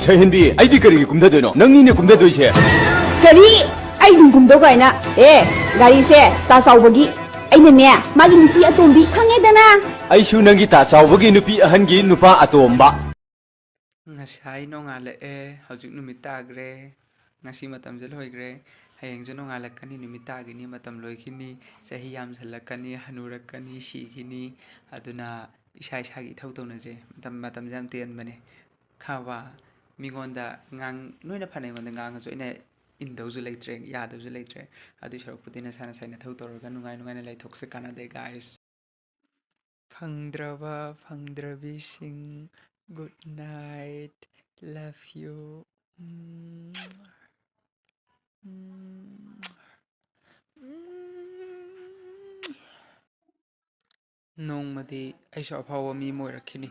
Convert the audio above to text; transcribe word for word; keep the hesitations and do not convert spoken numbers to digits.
ꯊꯣꯏꯍꯟꯕꯤ, ꯑꯩꯗꯤ ꯀꯔꯤꯒꯤ ꯀꯨꯝꯊꯗꯣꯏꯅꯣ? ꯅꯪꯅꯤꯅꯦ ꯀꯨꯝꯊꯗꯣꯏꯁꯦ꯫ ꯀꯔꯤ? ꯑꯩ ꯑꯗꯨꯝ ꯀꯨꯝꯗꯧ ꯀꯥꯏꯅ? ꯑꯦ, ꯒꯥꯔꯤꯁꯦ ꯇꯥ ꯆꯥꯎꯕꯒꯤ, ꯑꯩꯅꯅꯦ ꯃꯥꯒꯤ ꯅꯨꯄꯤ ꯑꯇꯣꯝꯕꯤ ꯈꯪꯉꯦꯗꯅ꯫ ꯑꯩꯁꯨ ꯅꯪꯒꯤ ꯇꯥ ꯆꯥꯎꯕꯒꯤ ꯅꯨꯄꯤ ꯑꯍꯟꯒꯤ ꯅꯨꯄꯥ ꯑꯇꯣꯝꯕ꯫ ꯉꯁꯥꯏ ꯅꯣꯡꯉꯥꯜꯂꯛꯑꯦ, ꯍꯧꯖꯤꯛ ꯅꯨꯃꯤꯠ ꯇꯥꯈ꯭ꯔꯦ꯫ ꯉꯁꯤ ꯃꯇꯝꯁꯦ ꯂꯣꯏꯈ꯭ꯔꯦ꯫ ꯍꯌꯦꯡꯁꯨ ꯅꯣꯡꯉꯥꯜꯂꯛꯀꯅꯤ, ꯅꯨꯃꯤꯠ ꯇꯥꯈꯤꯅꯤ, ꯃꯇꯝ ꯂꯣꯏꯈꯤꯅꯤ, ꯆꯍꯤ ꯌꯥꯝꯁꯜꯂꯛꯀꯅꯤ, ꯍꯅꯨꯔꯛꯀꯅꯤ, ꯁꯤꯈꯤꯅꯤ꯫ ꯑꯗꯨꯅ ꯏꯁꯥ ꯏꯁꯥꯒꯤ ꯏꯊꯧ ꯇꯧꯅꯁꯦ꯫ ꯃꯇꯝ, ꯃꯇꯝꯁꯦ ꯌꯥꯝ ꯇꯦꯟꯕꯅꯦ꯫ ꯈꯪꯉꯕ? ꯃꯤꯉꯣꯟꯗ ꯉꯥꯡ-, ꯅꯣꯏꯅ ꯐꯅ ꯑꯩꯉꯣꯟꯗ ꯉꯥꯡꯉꯁꯨ ꯑꯩꯅ ꯏꯟꯗꯧꯁꯨ ꯂꯩꯇ꯭ꯔꯦ, ꯌꯥꯗꯧꯁꯨ ꯂꯩꯇ꯭ꯔꯦ꯫ ꯑꯗꯨꯏ ꯁꯔꯨꯛꯄꯨꯗꯤ ꯅꯁꯥ ꯅꯁꯥꯒꯤ ꯅꯊꯧ ꯇꯧꯔꯒ ꯅꯨꯡꯉꯥꯏ ꯅꯨꯡꯉꯥꯏꯅ ꯂꯩꯊꯣꯛꯁꯦ, ꯀꯥꯟꯅꯗꯦ, guys꯫ ꯐꯪꯗ꯭ꯔꯕ ꯐꯪꯗ꯭ꯔꯕꯤꯁꯤꯡ, good night, love you꯫ ꯎꯝ꯫ ꯎꯝ꯫ ꯎꯝ꯫ ꯅꯣꯡꯃꯗꯤ ꯑꯩꯁꯨ ꯑꯐꯥꯎꯕ ꯃꯤ ꯑꯃ ꯑꯣꯏꯔꯛꯈꯤꯅꯤ꯫